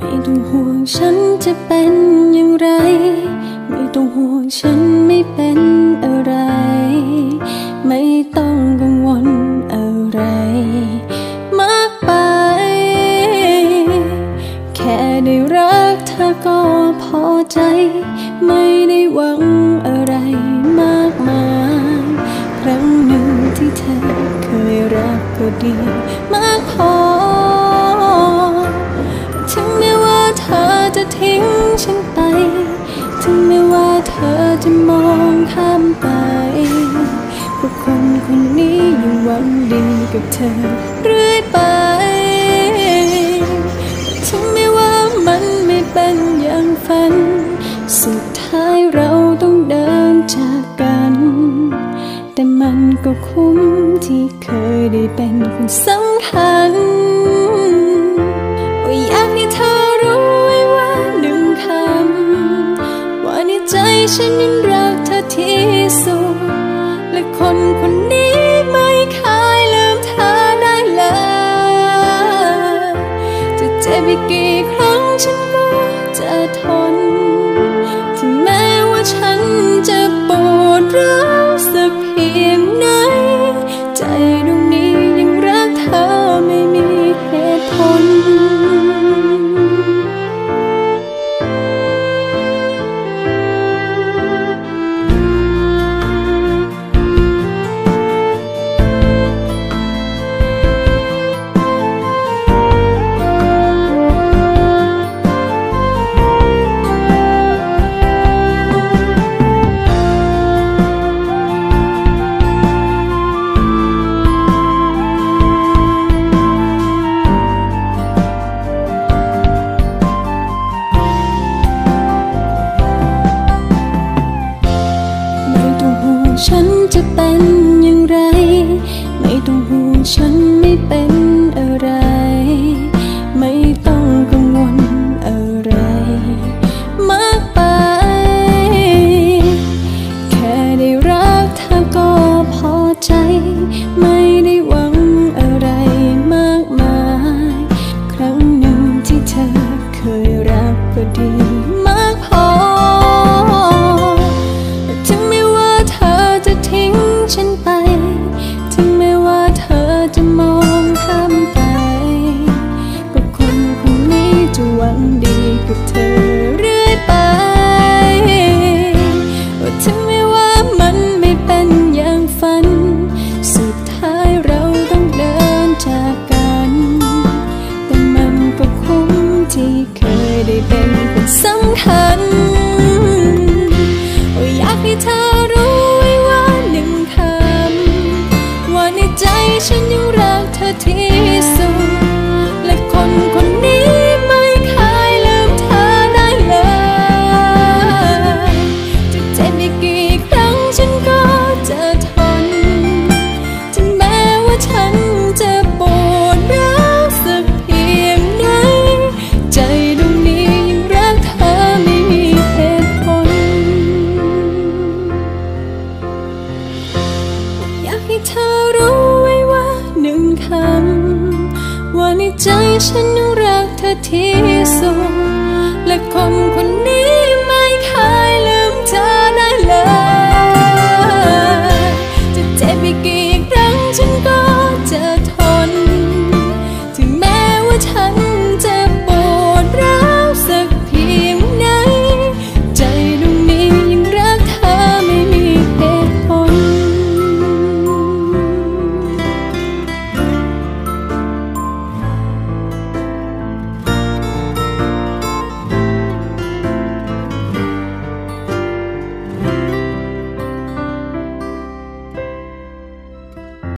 ไม่ต้องห่วงฉันจะเป็นอย่างไร ไม่ต้องห่วงฉันไม่เป็นอะไร ไม่ต้องกังวลอะไรมากไป แค่ได้รักเธอก็พอใจ ไม่ได้หวังอะไรมากมาย ครั้งหนึ่งที่เธอเคยรักก็ดีมากพอ ถึงแม้ว่าเธอจะทิ้งฉันไป ถึงแม้ว่าเธอจะมองข้ามไป เพราะคนคนนี้ยังหวังดีกับเธอเรื่อยไป ถึงแม้ว่ามันไม่เป็นอย่างฝัน สุดท้ายเราต้องเดินจากกัน แต่มันก็คุ้มที่เคยได้เป็นคนสำคัญ ว่าอยากให้เธอรู้ไว้ว่าหนึ่งคำ ว่าในใจฉันยังรักเธอที่สุด และคนคนนี้ไม่เคยลืมเธอได้เลย จะเจ็บอีกกี่ครั้งฉันก็จะทน ถึงแม้ว่าฉันจะปวดร้าวสักเพียงไหน ใจดวงนี้ยังรักเธอไม่มีเหตุผล ไม่ต้องห่วงฉันจะเป็นอย่างไร ไม่ต้องห่วงฉันไม่เป็นอะไร ไม่ต้องกังวลอะไรมากไป แค่ได้รักเธอก็พอใจ ไม่ได้หวังอะไรมากมาย ครั้งหนึ่งที่เธอเคยรักก็ดีมากพอ ถึงแม้ว่าเธอจะทิ้งฉันไป ถึงแม้ว่าเธอจะมองข้ามไป ก็คนคนนี้จะหวังดีกับเธอเรื่อยไป ว่าถึงแม้ว่ามันไม่เป็นอย่างฝัน สุดท้ายเราต้องเดินจากกัน แต่มันก็คุ้มที่เคยได้เป็นคนสำคัญ